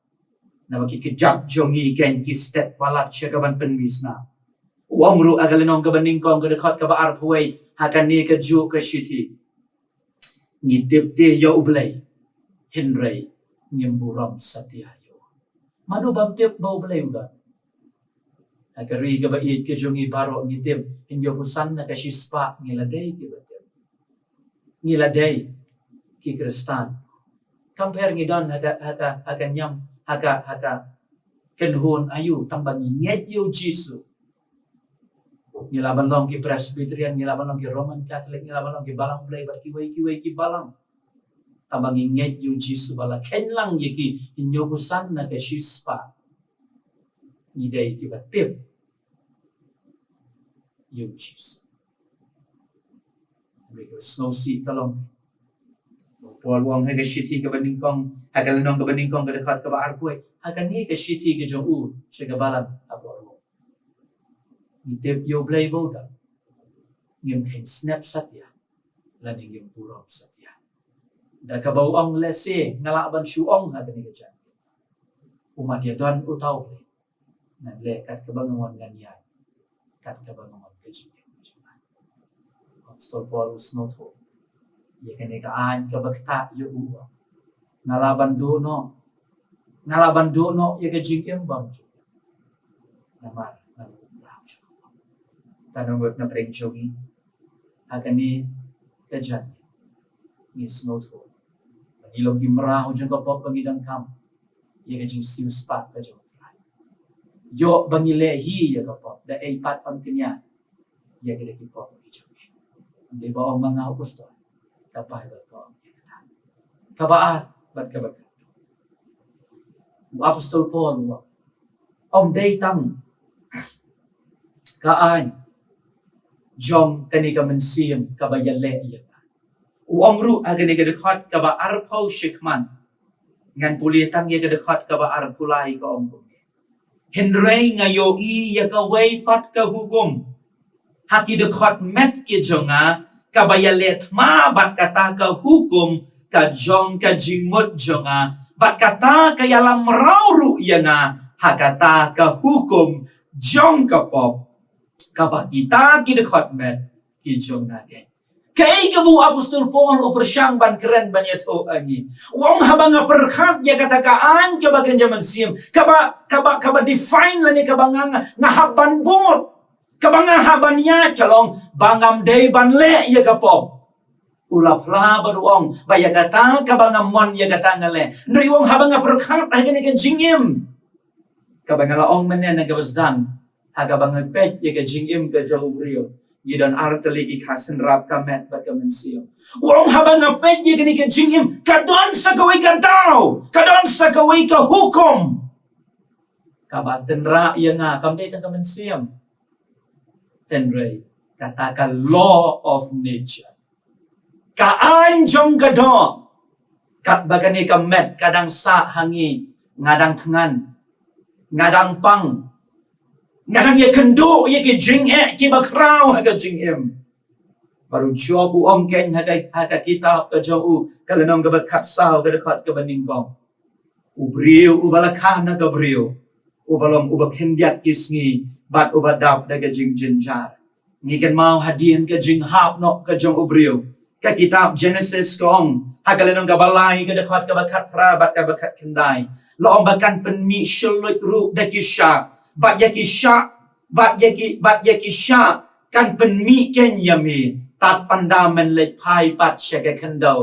Naba ki kjat jong ngi keiñ ki stet palat sha kaban pynmih snam. U ong ruh ha ka lynnong kaba nyngkong ka dkhot kaba arphew wei ha kane kajuh ka shithi: Ngi tip te ïa U Blei, hynrei ngim burom satia ïa u. Mano bym tip ba U Blei u don? Ha ka ri kaba ïeit ka jong ngi baroh ngi tip, hynñiewphew san na ka shispah ngi la dei kiba tip. Ngi la dei ki Khristan. Kam pher ngi don ha ka, ha ka, ha ka niam, ha ka, ha ka kynhun aïu, tang ba ngi ngeit ïa U Jisu. Ngi lah ban long ki Presbyterian, ngi lah ban long ki Roman Catholic, ngi lah ban long ki Balang Blei bad kiwei kiwei ki balang. Tang ba ngi ngeit ïa U Jisu ba la kheiñ lang ïa ki hynñiewphew san na ka shispah. Ngi dei kiba tip ïa U Jisu. Hynrei ka sngewsih ka long, Paul u ong ha ka shithi kaba nyngkong, ha ka lynnong kaba nyngkong ka dkhot kaba arphew wei ha kane ka shithi ka jong u sha ka balang ha Rom: Ngi tip ïa U Blei ba u don, ngim kheiñ snep satia lane ngim burom satia. Da kaba u ong lehse nga lah ban shu ong ha kane ka jingim, u mat ïa don uta U Blei, ngan leh kat kaba nga mon, ngan ïaid kat kaba nga mon ka jingim ka jong nga. Apostol Paul u sngewthuh ïa kane ka aiñ kaba ktah ïa u. Nga lah ban duh noh, nga lah ban duh noh ïa ka jingim bymjukut. Namar nga la um rau jong ka pop. Tang ngut na pdeng jong ngi ha kane ka jingim ngi sngewthuh ba ngi long ki mraw jong ka pop ba ngi donkam ïa ka jingsiewspah ka jong U Trai. Ïoh ba ngi leh hi ïa ka pop, da ei pat yn kñia ïa kita ki pop ki jong ngi. Ym dei ba ong ma nga u apostol, ka Baibl ka ong ïa kata. Kaba ar bad kaba khatduh, u apostol Paul u ong, ym dei tang ka aiñ jong kane ka mynsiem kaba ïaleh ïa nga. U ong ruh ha kane ka dkhot kaba arphew shikhmat, ngan pule tang ïa ka dkhot kaba arphew lai, ka ong kumne: Hynrei nga ïohi ïa kawei pat ka hukum ha ki dkhot met ki jong nga, kaba ïaleh thma bad kata ka hukum ka jong ka jingmut jong nga, bad kata ka ïalamrau ruh ïa nga ha kata ka hukum jong ka pop, kaba kita ki dkhot met ki jong nga keiñ. Kaei kaba u apostol Paul u pyrshang ban kren ban ïathuh ha ngi? U ong, haba nga pyrkhat ïa kata ka aiñ kaba kynja mynsiem, kaba, kaba, kaba define lane kaba nga, nga, nga hap ban bud, kaba nga hap ban ïaid, ka long ba ngam dei ban leh ïa ka pop. U la phla bad u ong ba ïa kata kaba nga mon, ïa kata nga leh. Hynrei u ong, haba nga pyrkhat ha kane ka jingim, kaba nga la ong mynne na kaba sdang, ha kaba nga peit ïa ka jingim ka jong u briew, ngi don ar tylli ki kha synrap, ka met bad ka mynsiem. U ong, haba nga peit ïa kane ka jingim, ka don sa kawei ka daw, ka don sa kawei ka hukum kaba tynrah ïa nga, kam dei tang ka mynsiem, hynrei kata ka law of nature, ka aiñ jong ka doh. Katba kane ka met ka dang sah ha ngi, nga dang thngan, nga dang pang, nga dang ïakynduh ïa ki jingeh kiba khraw ha ka jingim. Bad u Job u ong keiñ ha ka, ha ka kitab ka jong u, ka lynnong kaba khatsaw, ka dkhot kaba nyngkong: U briew uba la kha na ka briew, uba long uba khyndiat ki sngi bad uba dap da ka jingjynjar. Ngi kynmaw hadien ka jinghap noh ka jong u briew, ka kitab Genesis ka ong ha ka lynnong kaba lai, ka dkhot kaba khatphra bad kaba khatkhyndai, la ong ba kan pynmih shylluid ruh da ki shah, bad ïa ki shah, bad ïa ki, bad ïa ki shah kan pynmih keiñ ïa me, tad ynda men leit phai pat sha ka khyndew.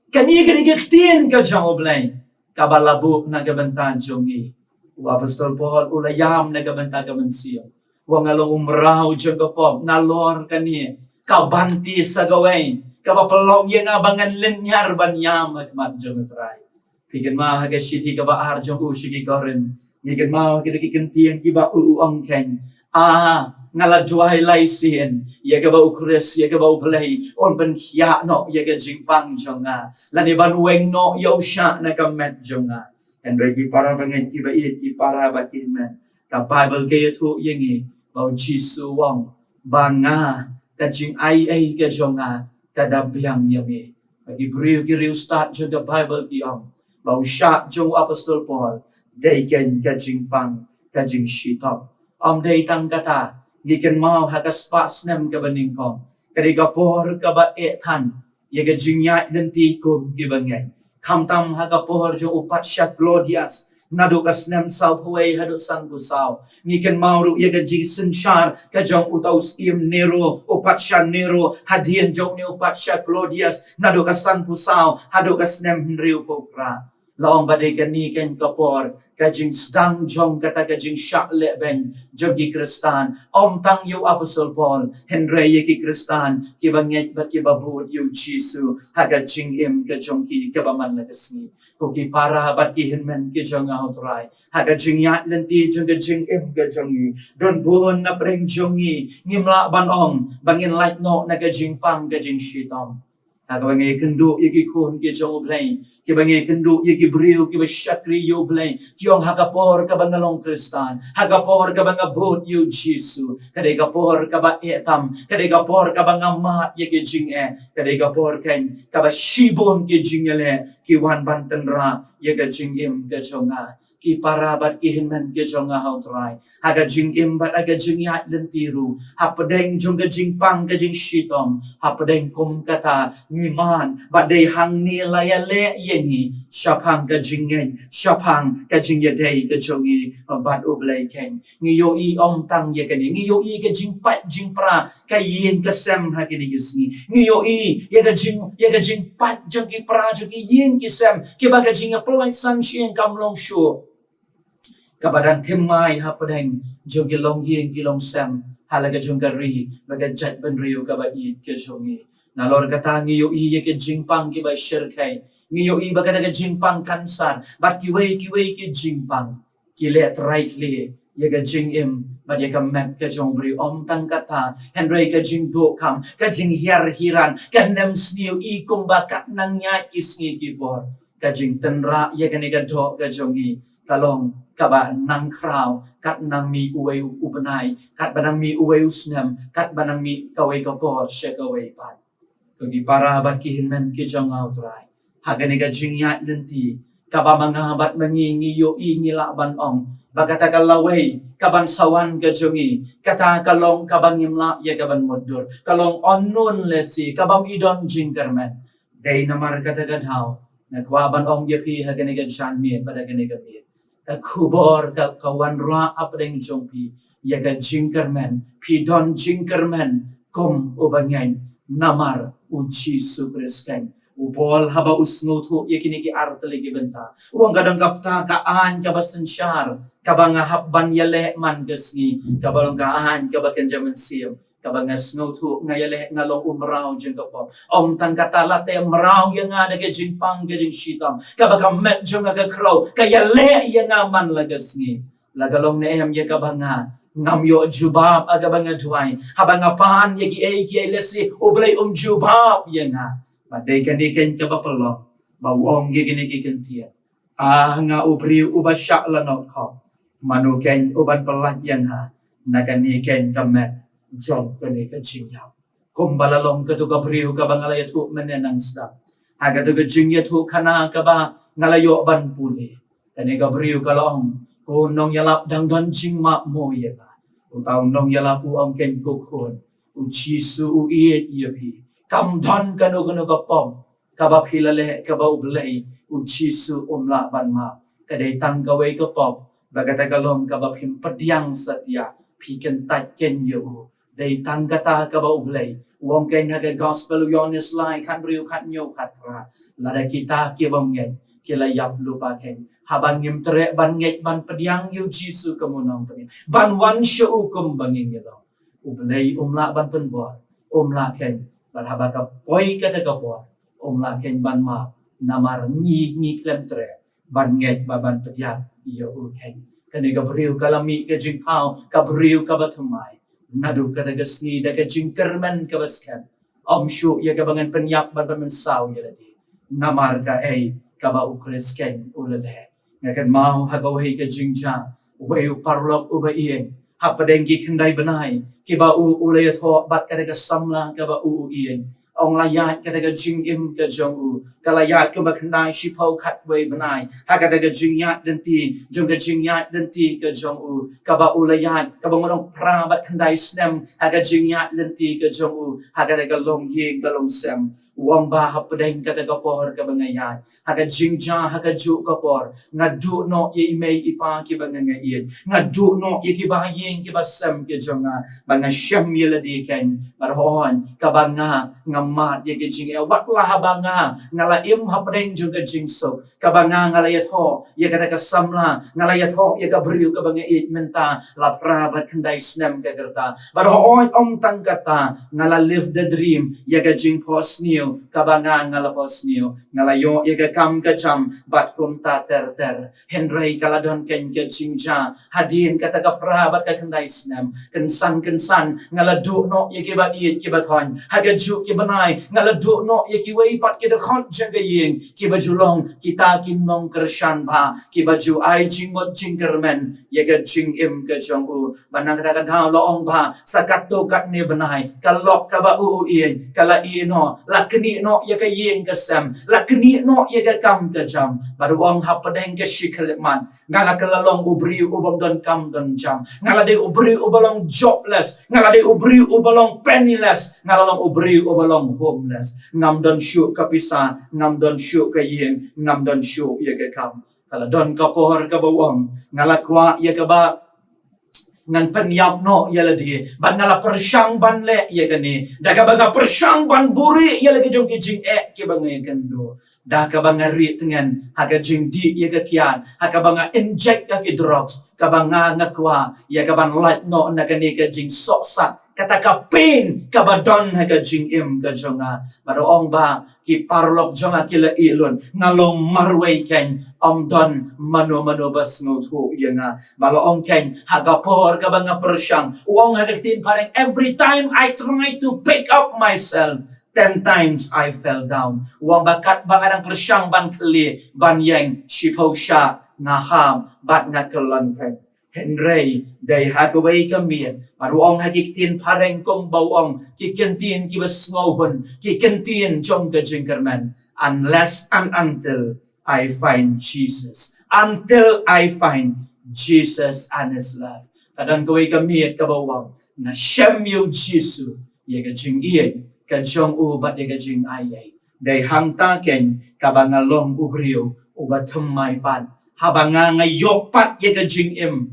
Kane ka dei ka ktien ka jong U Blei kaba la buh na ka bynta jong ngi. U apostol Paul u la ïam na ka bynta ka mynsiem. U ong, nga long u mraw jong ka pop, nalor kane ka bynta sa kawei kaba pynlong ïa nga ba ngan lynñiar ban ïam ha khmat jong U Trai. Phi kynmaw ha ka shithi kaba ar jong u sha ki Korinth, ngi kynmaw ha kita ki ktien kiba u, u ong keiñ: A, nga la duwai lai sien ïa kaba u Khrist, ïa kaba U Blei un pynkhiah noh ïa ka jingpang jong nga, lane ban weng noh ïa u shah na ka met jong nga. Hynrei ki para bangeit kiba ïeit, ki para bad ki hynmen, ka Baibl ka ïathuh ïa ngi ba u Jisu u ong ba nga, ka jingai ei ka jong nga ka da biang ïa me. Ba ki briew ki riewstad jong ka Baibl ki ong ba u shah jong u apostol Paul dei keiñ ka jingpang ka jingshitom. Ym dei tang kata, ngi kynmaw ha ka spah snem kaba nyngkong, ka dei ka por kaba eh than ïa ka jingïaid lynti kum ki bangeit. Khamtam ha ka por jong u patsha Claudius, naduh ka snem sawphew wei haduh sanphew saw. Ngi kynmaw ruh ïa ka jingsynshar ka jong uta u syiem Nero, u patsha Nero, hadien jong une u patsha Claudius, naduh ka sanphew saw haduh ka snem hynriewphew phra. La ong ba dei kane keiñ ka por ka jingsdang jong kata ka jingshah lehbeiñ jong ki Khristan. Ym tang ïa u Apostol Paul, hynrei ïa ki Khristan kiba ngeit bad kiba bud ïa u Jisu ha ka jingim ka jong ki kaba man la ka sngi. Ko ki para bad ki hynmen ki jong nga ha U Trai, ha ka jingïaid lynti jong ka jingim ka jong ngi, don bun na pdeng jong ngi ngim lah ban ong ba ngin lait noh na ka jingpang ka jingshitom. Ha kaba ngi kynduh ïa ki khun ki jong U Blei, kiba ngi kynduh ïa ki briew kiba shakri ïa U Blei, ki ong ha ka por kaba nga long Khristan, ha ka por kaba nga bud ïa u Jisu, ka dei ka por kaba eh tam, ka dei ka por kaba nga mad ïa ki jingeh, ka dei ka por keiñ kaba shibun ki jingïaleh ki wan ban tynrah ïa ka jingim ka jong nga. Ki para bad ki hynmen ki jong nga ha U Trai, ha ka jingim bad ha ka jingïaid lynti ruh, ha pdeng jong ka jingpang ka jingshitom, ha pdeng kum kata ngi man ba dei hangne la ïaleh ïa ngi shaphang ka jingngeit, shaphang ka jingïadei ka jong ngi bad U Blei keiñ. Ngi ïohi ym tang ïa kane, ngi ïohi ka jingpait jingpra ka ïing ka sem ha kine ki sngi. Ngi ïohi ïa ka jing, ïa ka jingpait jong ki para jong ki ïing ki sem, kiba ka jingïapynlait san sien kam long shuh, kaba dang thymmai ha pdeng jong ki longïing ki longsem ha la ka jong ka ri bad ka jaitbynriew kaba ïeit ka jong ngi. Nalor kata ngi ïohi ïa ka jingpang kiba shyrkhei, ngi ïohi ba kata ka jingpang kansar bad kiwei kiwei ki jingpang ki leh trai khlieh ïa ka jingim bad ïa ka met ka jong u briew. Ym tang kata, hynrei ka jingduh kham, ka jinghiar hiran, ka nemsniew i kumba kat nang ïaid ki sngi ki por, ka jingtynrah ïa kane ka doh ka jong ngi ka long kaba nang khraw kat nang mih uwei u bnai, katba nang mih uwei u snem, katba nang mih kawei ka por sha kawei pat. Ko ki para bad ki hynmen ki jong nga ha U Trai, ha kane ka jingïaid lynti kaba ma nga bad ma ngi ngi ïohi, ngi lah ban ong ba kata ka lawei kaban sa wan ka jong ngi, kata ka long kaba ngim lah ïa kaban mutdur, ka long unknown legacy, kabym i don jingkyrmen. Dei namar kata ka daw nga kwah ban ong ïa phi ha kane ka janmiet bad ha kane ka miet, ka khubor ka, ka wanrah ha pdeng jong phi ïa ka jingkyrmen. Phi don jingkyrmen kum u bangeit namar u Jisu Khrist keiñ. U Paul haba u sngewthuh ïa kine ki artylli ki bynta, u ong ka don ka bynta ka aiñ kaba synshar kaba nga hap ban ïaleh man ka sngi, kaba long ka aiñ kaba kynja mynsiem, kaba nga sngewthuh nga ïaleh nga long u mraw jong ka pop. Ym tang kata, lada mraw ïa nga da ka jingpang ka jingshitom, kaba ka met jong nga ka khraw ka ïaleh ïa nga man la ka sngi. La ka long ne em ïa kaba nga ngam ïoh jubab ha kaba nga duwai, haba nga pan ïa kiei kiei lehse U Blei um jubab ïa nga. Bad dei kane keiñ kaba pynlong ba u ong ïa kine ki kyntien: Ah nga u briew uba shah lanot khop, mano keiñ uban pyllait ïa nga na kane keiñ ka met jong kane ka jingïap? Kumba la long kato ka briew kaba nga la ïathuh mynne nang sdang, ha kato ka jingïathuhkhana kaba nga la ïoh ban pule, kane ka briew ka la ong: Ko nongïalap, dang don jingmap mo ïa nga? Uta u nongïalap u ong keiñ: Ko khun, u Jisu u ïeit ïa phi. Kam don kano kano ka pop kaba phi la leh kaba U Blei, u Jisu, um lah ban map. Ka dei tang kawei ka pop, ba kata ka long kaba phim pdiang satia, phi kyntait keiñ ïa u. Dei tang kata kaba U Blei u ong keiñ ha ka Gospel u Ïohannes lai, khathynriew, khathynñiew, khatphra: Lada kita ki bym ngeit ki la ïap lypa keiñ. Haba ngim treh ban ngeit ban pdiang ïa u Jisu kum u Nongpynim, ban wan sha u kumba ngi ngi long, U Blei um lah ban pynbor, um lah keiñ. Bad haba ka poi kata ka por, um lah keiñ ban map, namar ngi ngi khlem treh ban ngeit bad ban pdiang ïa u keiñ. Kane ka briew ka la mih ka jingthaw, ka briew kaba thymmai, naduh kata ka sngi da ka jingkyrmen kaba skhem. Ym shuh ïa kaba ngan pynïap bad ban mynsaw ïa lade, namar kaei kaba u Khrist keiñ u la leh. Nga kynmaw ha kawei ka jingjia, uwei u paralok uba ïeng, hapdeng ki khyndai bnai kiba u u la ïathoh bad kata ka samla kaba u u ïeng, Ong la ïaid kata ka jingim ka jong u, ka la ïaid kumba khyndai shiphew khatwei bnai ha kata ka jingïaid lynti jong ka jingïaid lynti ka jong u, kaba u la ïaid kaba ngan ong phra bad khyndai snem ha ka jingïaid lynti ka jong u ha kata ka longïing ka longsem. U ong ba hapdeng kata ka por kaba nga ïaid ha ka jingjia ha ka juh ka por, nga duh noh ïa i mei i pa kiba nga nga ïeit, nga duh noh ïa kiba ha ïing kiba sem ki jong nga, ba nga shem ïa lade keiñ. Bad hooid, kaba nga nga mad ïa ka jingeh wat la haba nga nga la im hapdeng jong ka jingsuk, kaba nga nga la ïathoh ïa kata ka samla, nga la ïathoh ïa ka briew kaba nga ïeit mynta la phra bad khyndai snem ka rta. Bad hooid, ym tang kata, nga la live the dream ïa ka jingphohsniew, kaba nga nga la phohsniew, nga la ïoh ïa ka kam ka jam bad kumta ter ter. Hynrei ka la don keiñ ka jingjia hadien kata ka phra bad ka khyndai snem. Kynsan kynsan nga la duh noh ïa kiba ïeit kiba thoiñ ha ka juh ki bnai, nga la duh noh ïa kiwei pat ki dkhot jong ka ïing kiba ju long kita ki nongkyrshan bha, kiba ju ai jingmut jingkyrmen ïa ka jingim ka jong u. Bad na kata ka daw la ong ba sa katto katne bnai ka lok kaba u u ïeit ka la ïeh noh, la knieh noh ïa ka ïing ka sem, la knieh noh ïa ka kam ka jam. Bad u ong hapdeng ka shi khyllipmat nga la kylla long u briew u bym don kam don jam, nga la dei u briew uba long jobless, nga la dei u briew uba long penniless, nga la long u briew uba long homeless. Ngam don shuh ka pisa, ngam don shuh ka ïing, ngam don shuh ïa ka kam. Ka la don ka por kaba u ong nga la kwah ïa kaba ngan pynïap noh ïa lade, bad nga la pyrshang ban leh ïa kane da kaba nga pyrshang ban buhrieh ïa la ki jong ki jingeh kiba nga ïakynduh, da kaba nga rieh tngen ha ka jingdih ïa ka kiad, ha kaba nga inject ïa ki drugs, kaba nga nga kwah ïa kaban lait noh na kane ka jingsohsat, kata ka pain kaba don ha ka jingim ka jong nga. Bad u ong ba ki paralok jong nga ki la ïeh lut, nga long marwei keiñ, ym don mano mano ba sngewthuh ïa nga. Bad la ong keiñ ha ka por kaba nga pyrshang, u ong ha ka ktien phareng, every time I try to pick up myself, ten times I fell down. U ong ba katba nga dang pyrshang ban kylli ban ïeng, shiphew sha nga hap bad nga kyllon keiñ. Hynrei dei ha kawei ka miet, bad u ong ha ki ktien phareng kumba u ong, ki kyntien kiba sngewhun, ki kyntien jong ka jingkyrmen. Unless and until I find Jesus. Until I find Jesus and his love. Ka don kawei ka miet kaba u ong nga shem ïa u Jisu, ïa ka jingïeit ka jong u bad ïa ka jingaiei. Dei hangta keiñ kaba nga long u briew uba thymmai pat, haba nga nga ïoh pat ïa ka jingim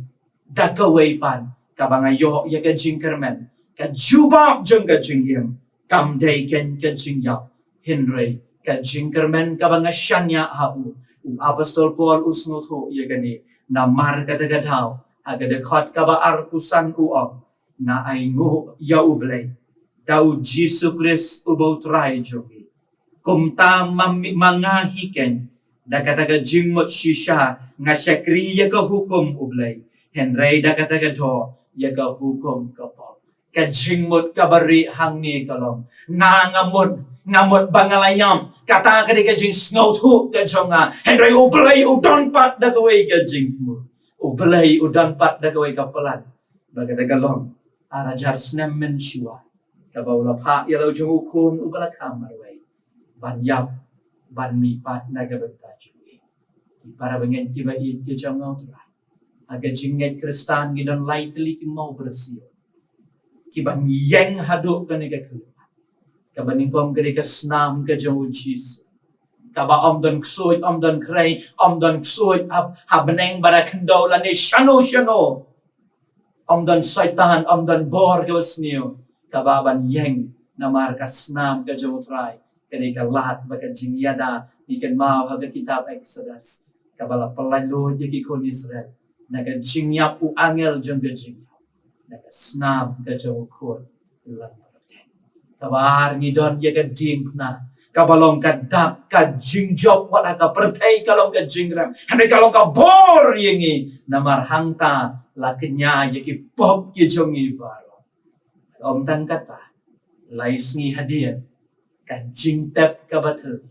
da kawei pat, kaba nga ïoh ïa ka jingkyrmen. Ka jubab jong ka jingim kam dei keiñ ka jingïap, hynrei ka jingkyrmen kaba nga shaniah ha u. U apostol Paul u sngewthuh ïa kane, namar kata ka daw ha ka dkhot kaba arphew san u ong, nga ainguh ïa U Blei da U Jisu Khrist uba U Trai jong ngi. Kumta ma, ma nga hi keiñ, da kata ka jingmut shisha nga shakri ïa ka hukum U Blei, hynrei da kata ka doh ïa ka hukum ka pop. Ka jingmut kaba rieh hangne ka long, nga nga mut, nga mut ba nga la ïap. Kata ka dei ka jingsngewthuh ka jong nga, hynrei U Blei u don pat da kawei ka jingthmu. U Blei u don pat da kawei ka plan ba kata ka long ar hajar snem mynshuwa, kaba u la phah ïa la u jong u Khun uba la kha marwei ban ïap ban mihpat na ka bynta jong ngi. Ki para bangeit kiba ïeit ki jong nga U Trai, ha ka jingngeit Khristan ngi don lai tylli ki mawbyrsiew kiba ngi ïeng haduh kane ka khyllipmat, kaba nyngkong ka dei ka snam ka jong U Jisu, kaba ym don ksuid, ym don khrei, ym don ksuid ha, ha bneng bad ha khyndew lane shano shano. Ym don Soitan, ym don bor kaba sniew kaba ban ïeng, namar ka snam ka jong U Trai ka dei ka lad ba ka jingïada. Ngi kynmaw ha ka kitab Exodus kaba la pyllait lut ïa ki khun Israel na ka jingïap u angel jong ka jingïap, na ka snam ka jong U Khun. Kaba ar ngi don ïa ka diengphna kaba long ka dak, ka jingjop wat ha ka pyrthei ka long ka jingrem, hynrei ka long ka bor ïa ngi, namar hangta la kñia ïa ki pop ki jong ngi baroh. Ym tang kata, lai sngi hadien, ka jingtep kaba thylli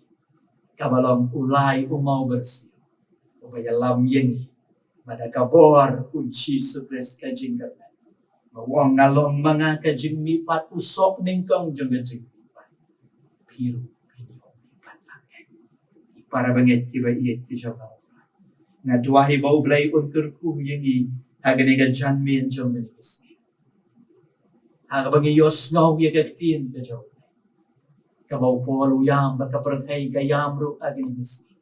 kaba long u lai u mawbyrsiew uba ïalam ïa ngi, bad da ka bor U Jisu Khrist ka jingkyrmen. Ba u ong nga long ma nga ka jingmihpat, u soh nyngkong jong ka jingmihpat. Phi ruh phin ïoh ban lang. Ki para bangeit kiba ïeit ki jong nga, nga duwai ba U Blei un kyrkhu ïa ngi ha kane ka janmiet jong kane ka sngi, ha kaba ngi ïohsngew ïa ka ktien ka jong U Blei, kaba u Paul u ïam bad ka pyrthei ka ïam ruh ha kane ka sngi.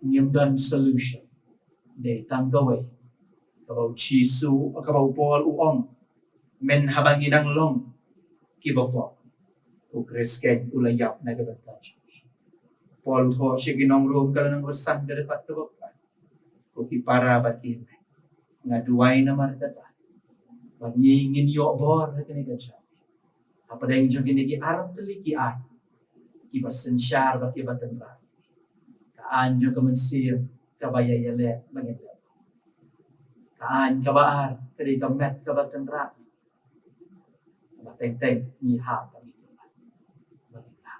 Ngim don solution, dei tang kawei, kaba u Jisu, kaba u Paul u ong, men haba ngi dang long kiba pop, U Khrist keiñ u la ïap na ka bynta jong ngi. Paul u thoh sha ki nong Rom ka lynnong ba san ka dkhot kaba phra. Ko ki para bad ki mei, nga duwai namar kata ba ngi ngin ïoh bor ha kane ka janmiet hapdeng jong kine ki artylli ki aiñ kiba synshar bad kiba tynrah. Ka aiñ jong ka mynsiem kaba ïa ïaleh ba ngin leh. Ka aiñ kaba ar ka dei ka met kaba tynrah. Kaba teng teng ngi hap ban ïa kynmaw ba ngi lah.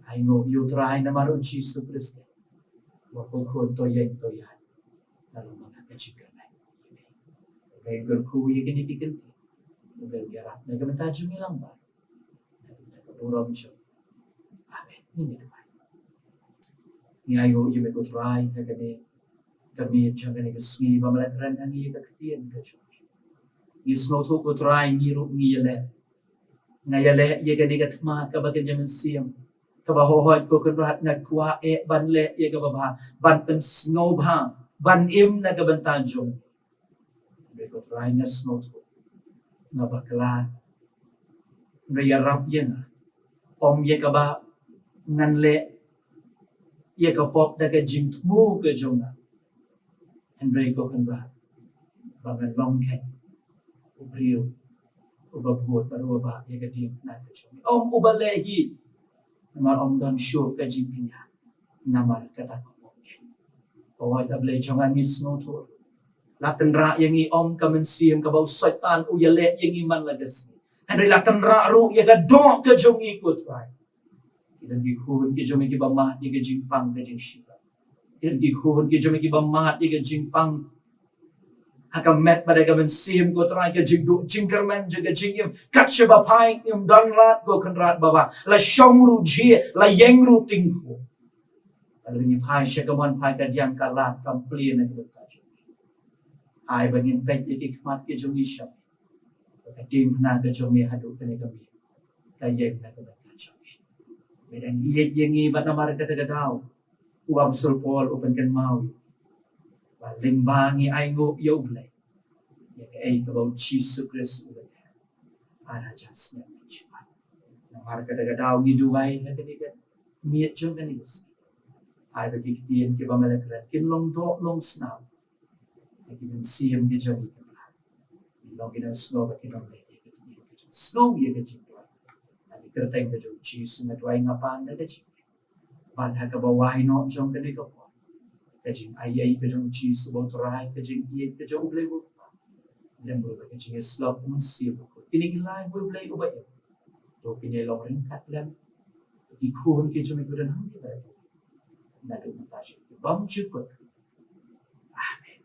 Ai nguh ïa U Trai namar U Jisu Khrist, ba u khun to ïeng to ïaid na lum bynta ka jingkyrmen. Ba ngin kyrkhu ïa kine ki ktien, ba ngin ïarap na ka bynta jong ngi lang bad na ka bynta ka burom jong. Amen. Ngin ïa duwai. Ngi ai nguh ïa me ko Trai ha kane ka miet jong kane ka sngi ba me la kren ha ngi ïa ka ktien ka jong me. Ngi sngewthuh ko Trai ngi ruh ngi ïaleh. Nga ïaleh ïa kane ka thma kaba kynja mynsiem, kaba hooid ko Kynrad nga kwah eh ban leh ïa kaba bha, ban pynsngewbha, ban im na ka bynta jong me. Hynrei ko Trai nga sngewthuh nga bakla. Hynrei ïarap ïa nga, ym ïa kaba ngan leh ïa ka pop da ka jingthmu ka jong nga. Hynrei ko Kynrad, ba ngan long keiñ u briew uba bud bad uba bah ïa ka diengphna ka jong me, ym uba leh hi. Namar ym don shuh ka jingkñia namar kata ka pop keiñ. Hooid A Blei jong nga, ngi sngewthuh la tynrah ïa ngi ym ka mynsiem kaba u Soitan u ïaleh ïa ngi man la ka sngi, hynrei la tynrah ruh ïa ka doh ka jong ngi ko Trai. Ki don ki khun ki jong me kiba mad ïa ka jingpang ka jingshiteng. Ki don ki khun ki jong me kiba mad ïa ka jingpang ha ka met bad ha ka mynsiem ko Trai, ka jingduh jingkyrmen jong ka jingim. Kat shaba phai ngim don lad ko Kynrad ba bah, la shong ruh jhieh, la ïeng ruh tyngkhuh. Lada ngi phai sha ka mon phai kadiang, ka lad kam plie na ka bynta jong ngi. Ai ba ngin peit ïa ki khmat ki jong ngi sha me, ba ka diengphna ka jong me haduh kane ka miet ka ïeng na ka bynta jong ngi. Me dang ïeit ïa ngi bad namar kata ka daw u Apostol Paul u pynkynmaw ïa ngi ba lyngba ngi ai nguh ïa U Blei ïa kaei kaba U Jisu Khrist u la leh ar hajar snem mynshuwa. Namar kata ka daw ngi duwai ha kane ka miet jong kane ka sngi, ai ba ki ktien kiba me la kren kin long doh long snam ha ki mynsiem ki jong ngi Kynrad. Ngin long ki nongsngew bad ki nongleh ïa ka ktien ka jong, sngew ïa ka jingduwai. Ha ka kyrteng ka jong U Jisu nga duwai, nga pan da ka jingkyrmen. Bad ha kaba wai noh jong kane ka por, ka jingaiei ka jong U Jisu ba U Trai, ka jingïeit ka jong U Blei U Kpa, lem ruh bad ka jingïasyllok U Mynsiem Bakhuid, kine ki lai U Blei uba im, to kin ïa long ryngkat lem ki khun ki jong me kiba don hangne bad naduh mynta sha ki bymjukut. Amen.